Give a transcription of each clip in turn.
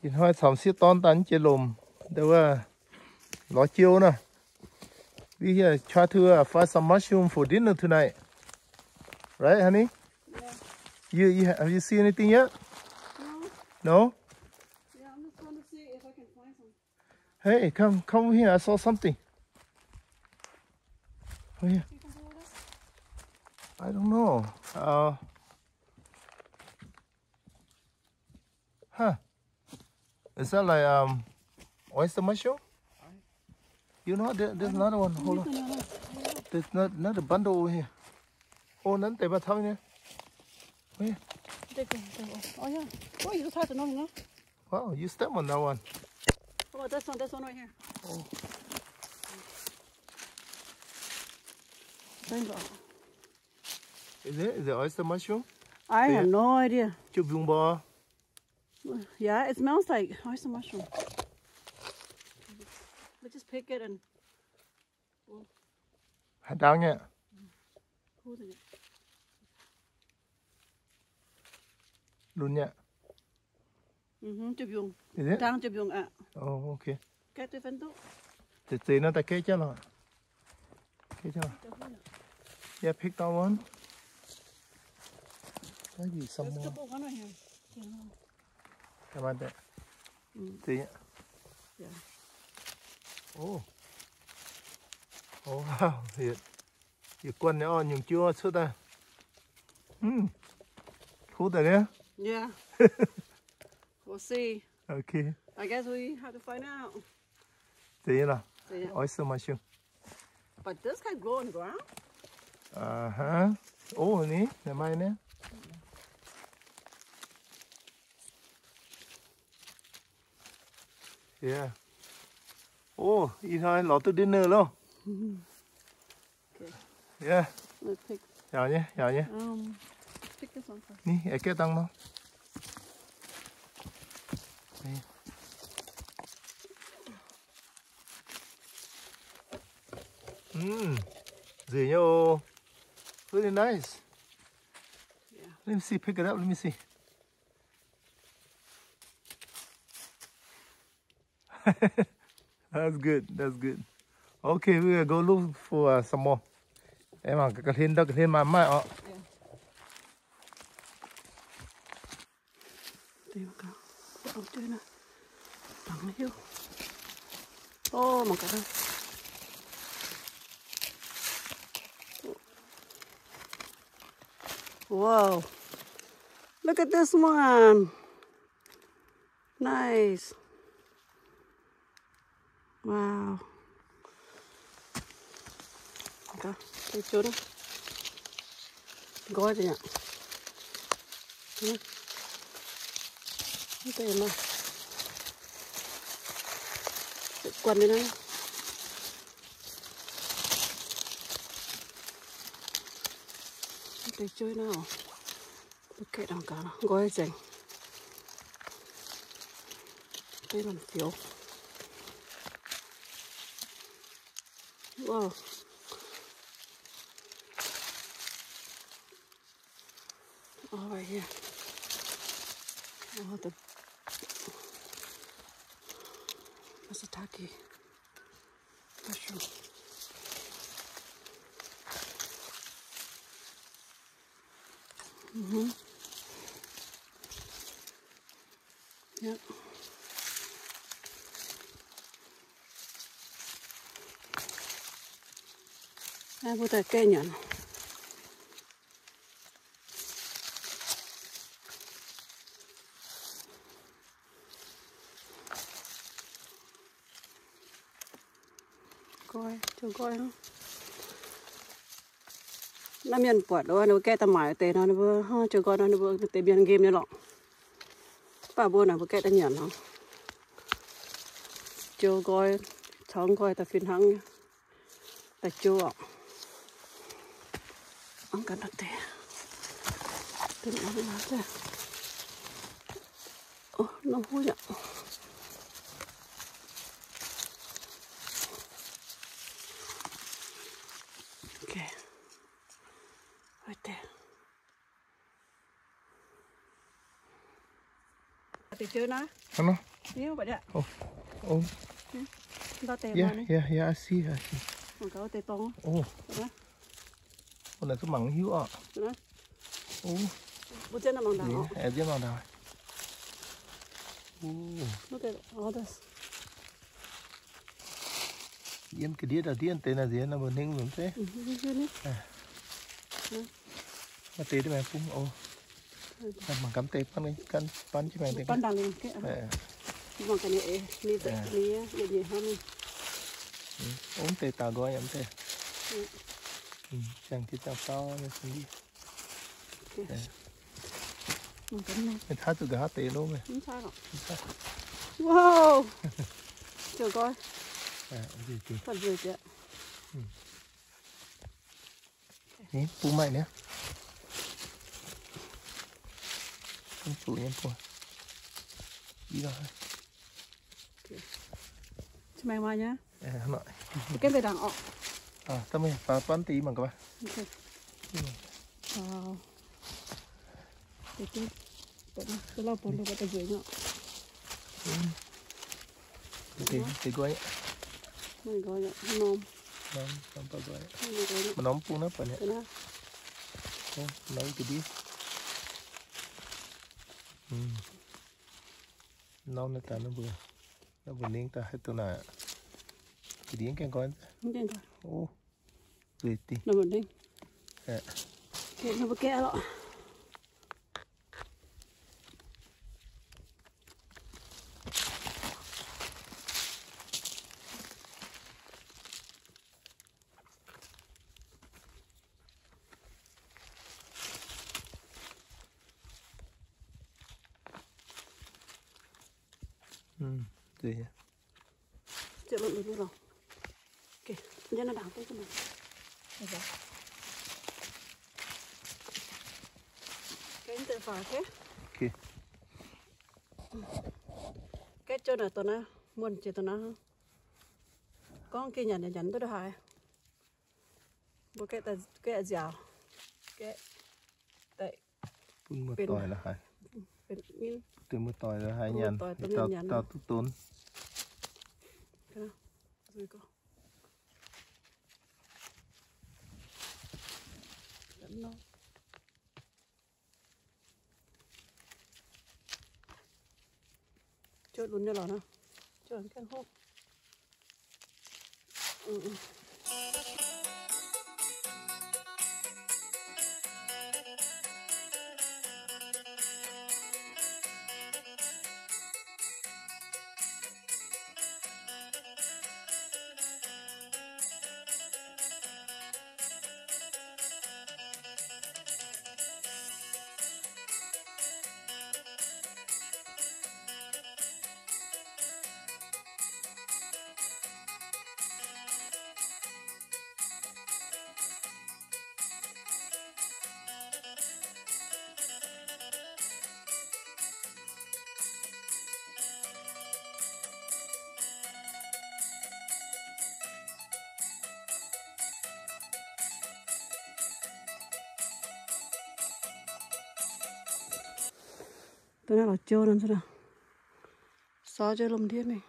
Ih hnoi camv sieqv dorn daaih jiex lomc, nda wuov lorz jiou nor. We here try to uh, find some mushroom for dinner tonight. Right, honey? Yeah. You, you, have you seen anything yet? No. No? Yeah, I'm just trying to see if I can find some. Hey, come, come over here. I saw something. Over here. You can do this? I don't know. Uh, huh. Is that like, um, oyster mushroom? You know, there, there's another one. Hold on. There's not, another bundle over here. Oh, none, they were telling you. Oh, yeah. They go, they go. Oh, yeah. Oh, you just had another one. Wow, you step on that one. Oh, this one, this one right here. Oh. Thank God. Is it? Is it oyster mushroom? I have no idea. Jiu-mbiungc mbuo. Yeah, it smells like oyster mushroom. We just pick it and Haaix dangh nyei? Lunx nyei? Is it? Dangh jiu-mbiungc aqv. Oh, okay. Zeiz zeiz nor daaih gaeqv jienv lorqc. Gaeqv jienv lorqc. Yeah, pick that one. Maybe some more. Zeiz nyei. Oh. Oh, wow. Yietc guanh nyei orqc, nyungc jiu cuotv daaih. Hmm. Kuv daaih nyei. Yeah. We'll see. Okay. I guess we have to find out. Zeiz nyei lorqc. Zeiz nyei. Oyster mushroom. But this can grow on the ground? Uh-huh. Oh, ni, ninh maaih ni. Yeah. Oh, ih hnoi lorz duqv dinner loh. Okay. Yeah. Let's pick. Yaac nyei, yaac nyei. Um, pick this one first. Ni, aengx gaeqv dangh nor. Ni. Mm. Nzueic nyei oc. Really nice. Yeah. Let me see, pick it up, let me see. That's good, that's good. Okay, we will go look for, uh, some more. Aengx mangc ga'hlen ndau ga'hlen maaih mv maaih oc. Whoa. Look at this one. Nice. Wow. Deix jiu naaiv. Nqoi deix aqv. Mv deix maah. Guanh nyei naaiv. Mv deix jiu naaiv oc. Mbuo gaeqv dangh gaax, nqoi nzengc. Deix lomc fioux. Wow. All right here. All the matsutake mushroom. Mm-hmm. Yep. Naaiv mbuo daaih gaeqv nyanc. Nqoi, jiu nqoi. Naaiv mienh buatc wuov, ninh mbuo gaeqv daaih maaic deix nor, ninh mbuo, hnangv jiu nqoi nor, ninh mbuo deix mienh nqemh nyei lorqc. Mv baac mbuo naaic mbuo gaeqv daaih nyanc nor. Jiu nqoi, caux nqoi daaih fih hnangv nyei. Daaih jiu oc. Hnangv gaax naaiv deix. Deix mv naaiv deix. Oh, norm huv yaac. Okay. Right there. Deix jiu naaiv. Hnangv nor. Ov, ov. Yie, yie, yie, I see, I see. Ov. Ov, naaiv zuqc mangc hiuv oc. Ov. Aengx nzienv mangc ndaangc. Ov. Yiem ga'ndiev daaih ndiev deix naaic nziex nor mbuo hnengv nzunc zeiv. Maaih deix deix maengx bung oc. Mangc gaax deix, gan ban jienv maengx deix. Ov, deix daux nqoi yaac deix. Ziangh jienv ziangh dau nyei se ndiev. Maiv taaih zuqc nqa'haav deix lov meih. Wow. Ziouc nqoi. Bung maaih niaa. Bung zuqc nyei bung. Mangc gaax. Maaih norm bung naaiv buatc nyei. Norm ga'ndiev. Norm naaiv daaih, naaiv mbuo ningv daaih haih duqv naaic. Ga'ndiev gaengh nqoi. Ov, nzueic diqv. Gaeqv jouv naaic dongh naaiv, muonh jiex dongh naaiv. Gorngv gengh nyanc nyanc duqv ndongc haaix. Mbuo gaeqv nziaauc, gaeqv daaih bun muoz-doic la'haaix, deix muoz-doic la'haaix nyanc, dauh duqv donx. Dongh naaiv lorz jou nor, sorv jienv lomh ndiev mingh.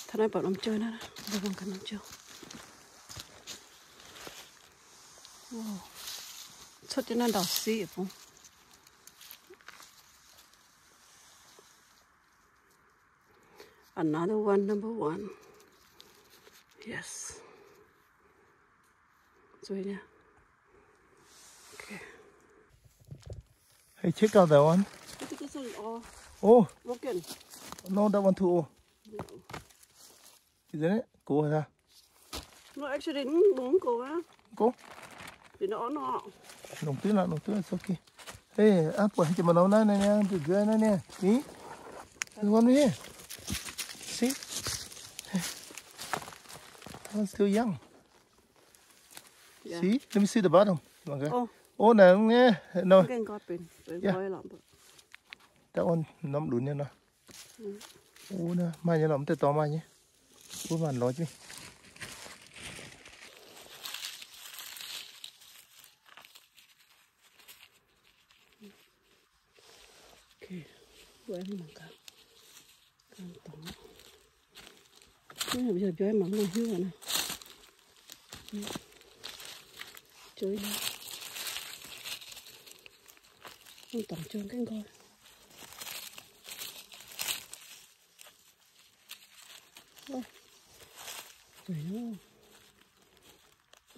Taux naaiv buatc norm jou naaiv, mbuo mangc gaax norm jou. Cuotv jienv naaiv ndau-siqv bung. Another one, number one. Yes. Zueiz nyei. Okay. Hey, check out that one. Oh. No, that one too old. Isn't it? Go ahead. No, actually, mm, lungh go ah. Go. Lungh duqv lorqc, lungh duqv, it's okay. Hey, aa, buatc haaix jiex maaih norm naaiv, naaiv niaa, nzueic nzueic naaiv niaa. Ni? This one here. See? That one's still young. See? Let me see the bottom. Okay. Oh, naaiv nyei. No. That one norm lunx nyei nor. Ov, naaiv maaih nyei lorqc, mv deix dorngx maaih nyei. Mbuo maanc lorz jienv. Okay, mbuo aengx mangc gaax. Mv hopv mbiauz mangc mv hiuv aqv. Joux, mv dorngc joux gaengh nqoi.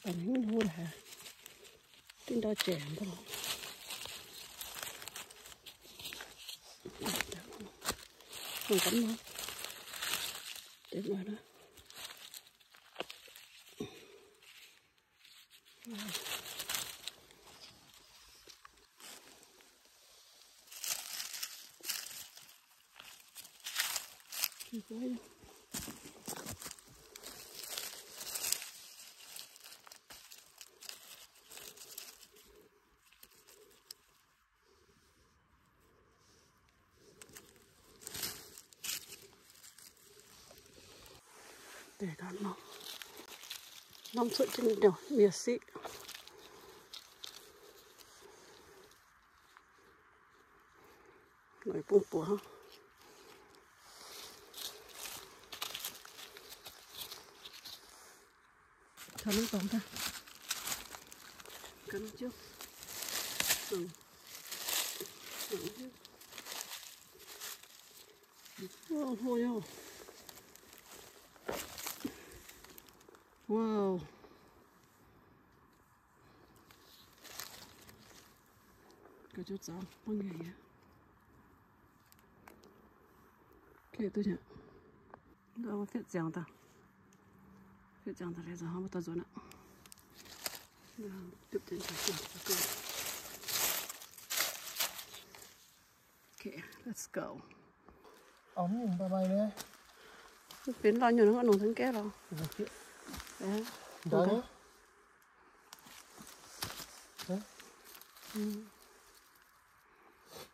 Da'nyeic hlo haic, dinh ndau jaic mv baac. Mangc gaax nor, deix muoz nor. Deix norm, norm cuotv jienv ndau mi'aqv siqv. Noic bung buoz. Taux norm dorngx daaih. Ganh jienv. Wow. Ga'joux zaux bun nyei. Okay, duqv nyei. Fietv ziangx daaih. Fietv ziangx daaih, hleix nzuonx aqv. Okay, let's go. Mv benx lorh nyungc, nongc zengv gaeqv lorh.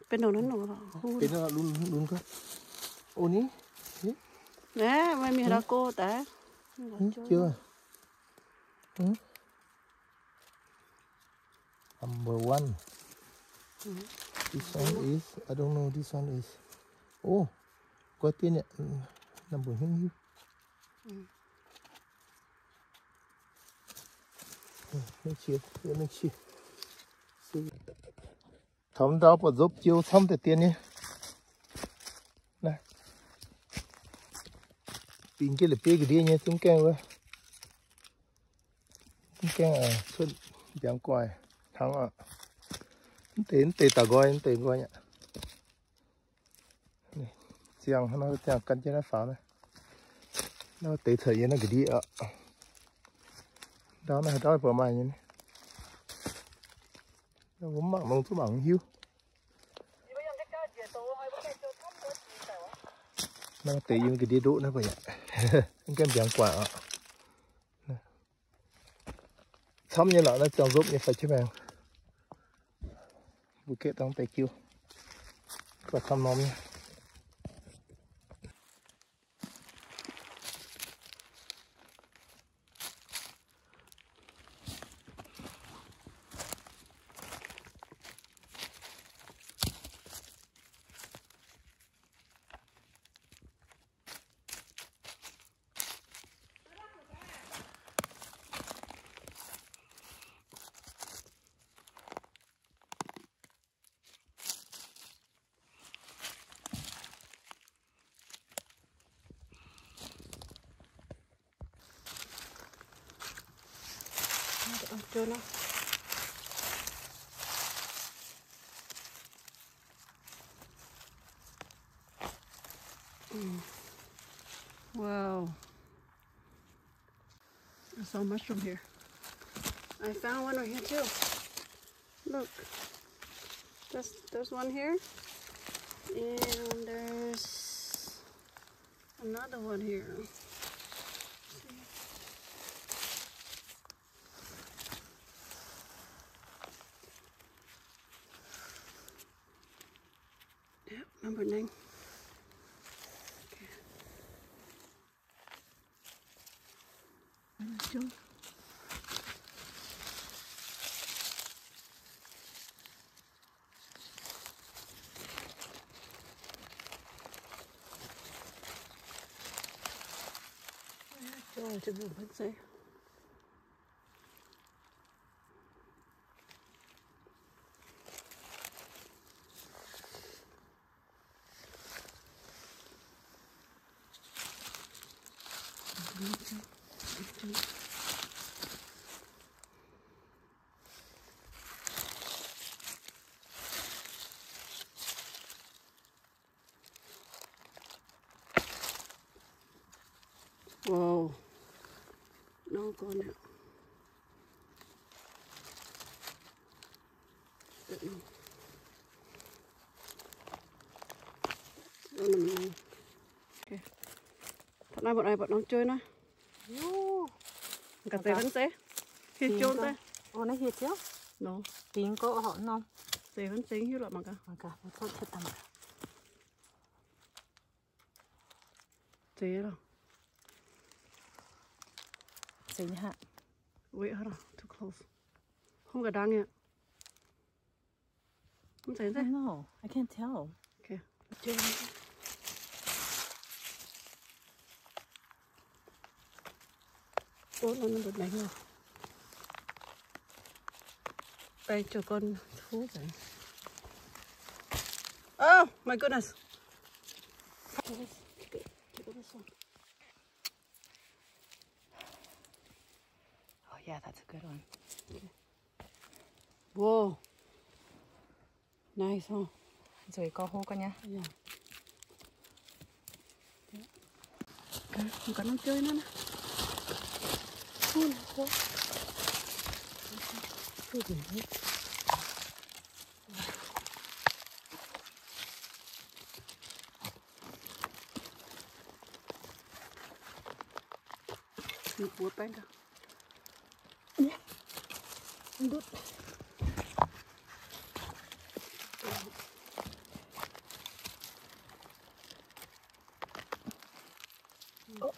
Benx nongc naaiv nongc lorh. Benx lunx, lunx gaax. O ni. Naaiv meih mingh haaix dauh go daaih? Number one. This one is, I don't know, this one is. Oh, guai dien yaac, number hmz hiuv. Mingh qiex, mingh qiex. Taux ndau buatc nzopv jiou camv deix dien nyei. Naaiv. Bingx jienv la'bieiv ga'ndiev nyei zungv gaengh wuov. Mv gaengh cuotv mbiaangx gu'nguaaic hnangv oc. Mv deix, mv deix daux nqoi, mv deix nqoi aqv. Ziangh hnangv nor, ziangh gan jienv naaiv faaux naaiv. Naaiv deix cuotv yiem naaiv ga'ndiev oc. Ndau naaiv haaix dauh buatc maaih nyei. Mv mangc nongc zungv mangc mv hiuv. Naaiv deix yiem ga'ndiev ndoqv naaiv buatc yaac mv gaengh mbiaangx gu'nguaaic oc. Camv nyei lorqc, naaiv ziangh nzopv nyei fai qiex maengx. Mbuo gaeqv dangh deix jiu. Buatc camv norm nyei. Wow. I saw a mushroom here. I found one right here too. Look. There's, there's one here. And there's another one here. See? Yep, number nine. Okay. Wow. Nor gorn aqv. Taux naaiv mbuo oix buatc norm joi naaiv. Ga'zeix hnangv zeiv. Hieh joi zeiv. Nor. Dingx gorqv horqc norm. Zeix hnangv zeiv hiuv lorqc mangc gaax. Zeix lorqc. Zeix nyei haic. Wait, hold on, too close. Hom ga'ndangv nyei. Mv zeiz, mv zeiz. I don't know. I can't tell. Okay. Ov, nor mbuo maengx oc. Baeng jiouc gorn huv nzengc. Oh my goodness. Oh yeah, that's a good one. Whoa. Nice, huh? Nzueic gorx hlo ga'nyei. Yeah. Ga'naaiv joi naaiv naaiv. Mbuox baeng gaax.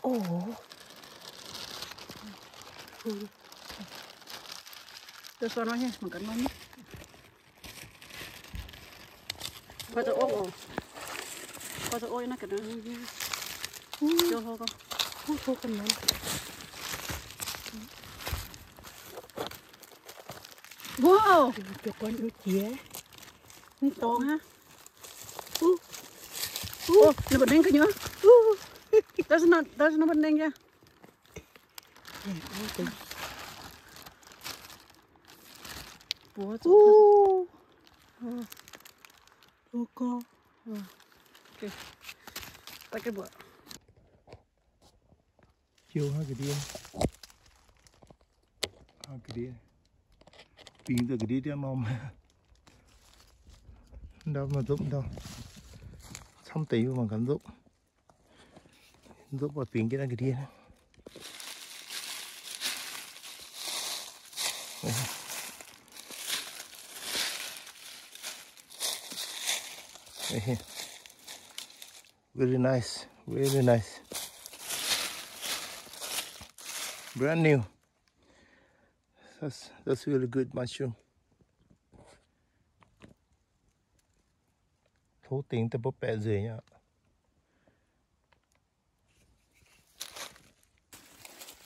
Ov. This one right here, mangc gaax. Koi zoux ov oc. Koi zoux ov naaiv ga'naaiv. Joi hlo gorx. Hlo ga'naaiv. Wow. Jiex mv dorngx aqv. Ov, ninh mbuo nengh ga'nyuoz. That's not, that's not what nengh yaac. Buoz zuqc. Ov, gorx. Okay. Daaih gengh mbuoqc. Jiou hnangv ga'ndiev. Hnangv ga'ndiev. Bingx daaih ga'ndiev ndiangx-normh. Ndau maaih nzopv ndau. Camv deix mbuo mangc gaax nzopv. Nzopv oix bingx jienv naaiv ga'ndiev. Very nice, very nice. Brand new. That's, that's really good mushroom. Tov dingx daaih mbuo baeqc nzueic nyei aqv.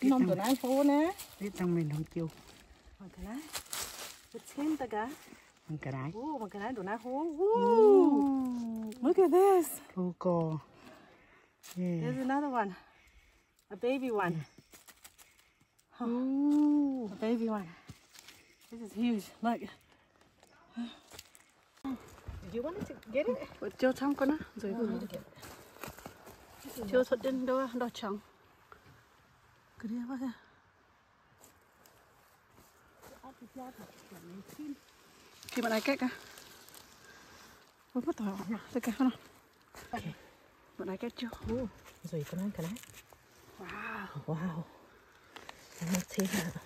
Norm ndongc naaiv hlo naaiv. Mangc ga'naaiv. Mangc ga'naaiv. Mangc ga'naaiv. Ooh, mangc ga'naaiv ndongc naaiv hlo. Ooh. Look at this. Hlo gorx. Yeah. There's another one. A baby one. Huh. Ooh. A baby one. This is huge. Look. You wanted to get it? Jiou camv gorn naaiv, nzueic. Jiou cuotv jienv ndau, ndau qangx. Ga'ndiev wuov. Geh mbuo naaiv gaeqv gaax. Mbuo maiv doic oc, se gaax hnangv nor. Mbuo naaiv gaeqv jiouv. Nzueic ga'naaiv, ga'naaiv. Wow. Wow. Ga'naaiv ceng aqv.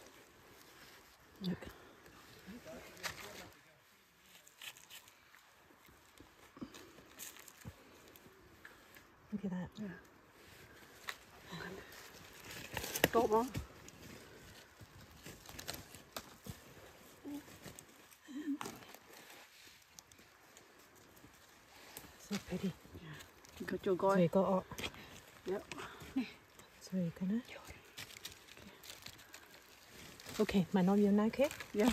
Look at that. Yeah. Doqc mv? So pretty. Yeah. Nzueic gorx oc. Yep. Nzueic ga'naaiv. Okay, maaih norm yiem naaiv, okay? Yiem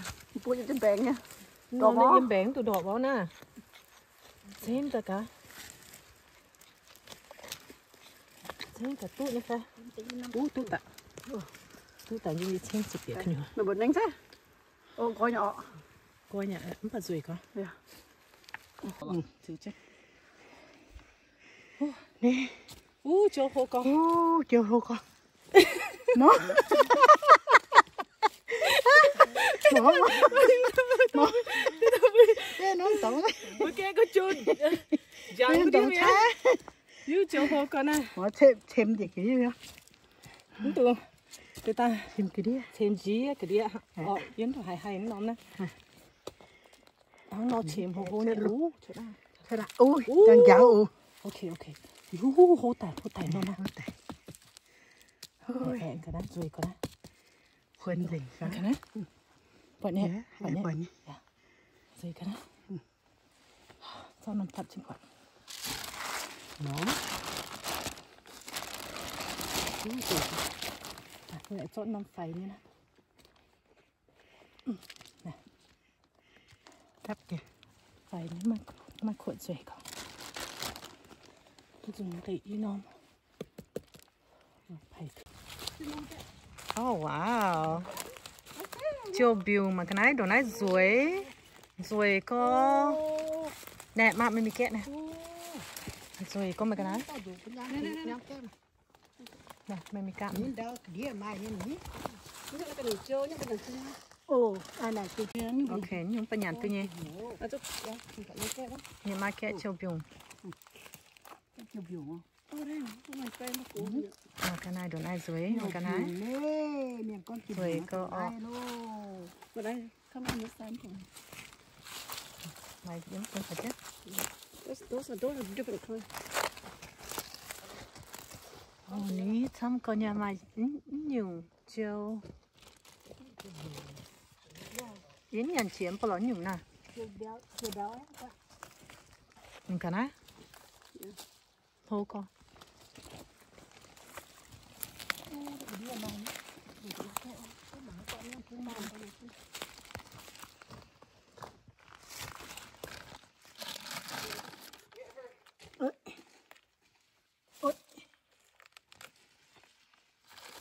mbaengx, mv duqv ndorpc wuov naaiv. Ceng daaih gaax. Ceng daaih duqv nyei fai? Duqv daaih. Duqv daaih nyei, ceng ziepc bieqc ka'nyuoz. Nqoi nyei, mv baac nzueic gorx. Wuov, joux hlo gorx. Wuov, joux hlo gorx. Mor. Mor. Mor. Mor. Mbuo gaeqv gorx joux, njangx ndongc cai. Wuov, joux hlo gorx naaiv. Mv dungx, daaih cemx njiec ga'ndiev. Yiem ndongc haaix haih norm naaiv. Hnangv nor cemx hlo hlo nyei. Njangx, njangx oc. Okay, okay. Wuov, hlo daic, hlo daic norm naaiv. Aengx ga'naaiv, nzueic ga'naaiv. Buatc nyei, buatc nyei. Nzueic ga'naaiv. Zorqv norm fatv jienv buatc. Zorqv norm faix nyei naaiv. Faix nyei, maiv kuotv nzueic gorx. Nzueic deix i norm. Oh, wow. Jouh mbiungc mangc ga'naaiv ndongc naaiv nzueic. Nzueic gorx. Naaiv, maaih mingh gaeqv naaiv. Nzueic gorx mangc ga'naaiv. Naaiv, meih mingh gaeqv. Okay, nyungc ba'nyanc duqv nyei. Ninh maaih gaeqv jouh mbiungc. Mangc ga'naaiv ndongc naaiv nzueic, mangc ga'naaiv. Nzueic gorx orqc. Ninh camv gorx nyei, maaih nyungc jouh. Yie mv nyanc jiex mv baac lorz nyungc naaiv. Mangc ga'naaiv. Hlo gorx.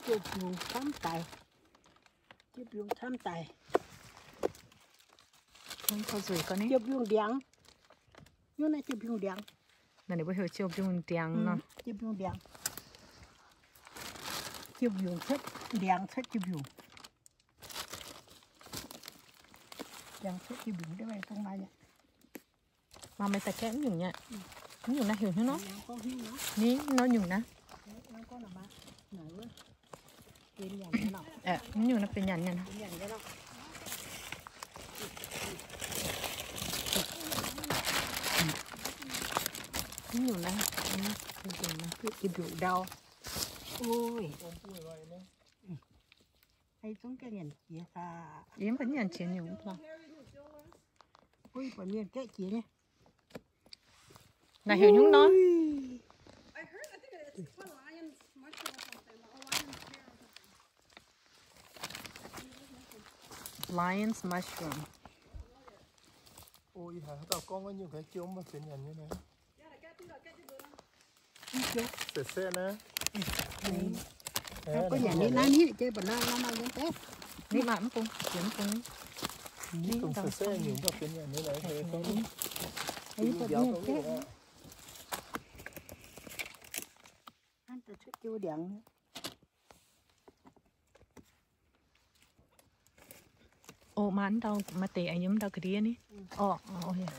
Jouh mbiungc camv daic. Jouh mbiungc camv daic. Jouh mbiungc ndiangx. Nyungc naaiv jouh mbiungc ndiangx. Naaiv ninh mbuo heuc jouh mbiungc ndiangx nor. Jouh mbiungc ndiangx. Jouh mbiungc cuotv ndiangx cuotv jouh mbiungc. Ndiangx cuotv jouh mbiungc deix maaih dongh maaih nyei. Maaih meih daaih gaeqv mv nyungc nyei. Mv nyungc naaiv heuc hnyouv nor. Ni nor nyungc naaiv. Mv nyungc naaiv benx nyanc nyei. Mv nyungc naaiv, mv nyungc naaiv, mv nyungc ndau. Yie mv baac nyanc jiex nyungc. Naaiv heuc hnyouv nor. Lion's mushroom. Orqc, maaih ndau, maaih deix yiem ndau ga'ndiev ni. Orqc, orqc,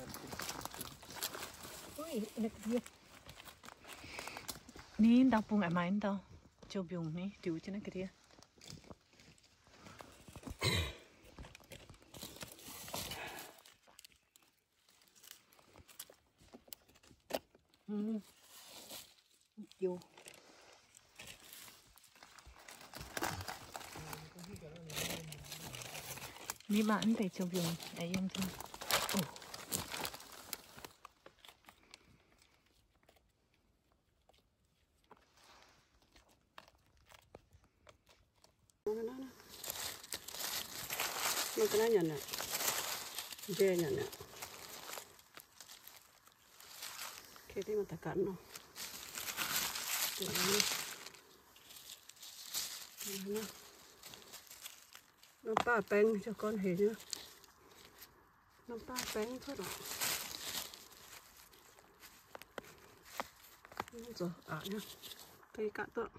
ni ndau bung aqc maaih ndau. Jouh mbiungc ni, diuc jienv naaiv ga'ndiev. Ni maaih mv deix jouh mbiungc yiem jienv. Mv ga'naaiv nyanc aqv. Njie nyanc aqv. Kei deix maaih daaih ganh nor. Norm baav baeng ziouc gorn hec nyei. Norm baav baeng cuotv oc. Zoux aqc nyei. Deix gaav duqv.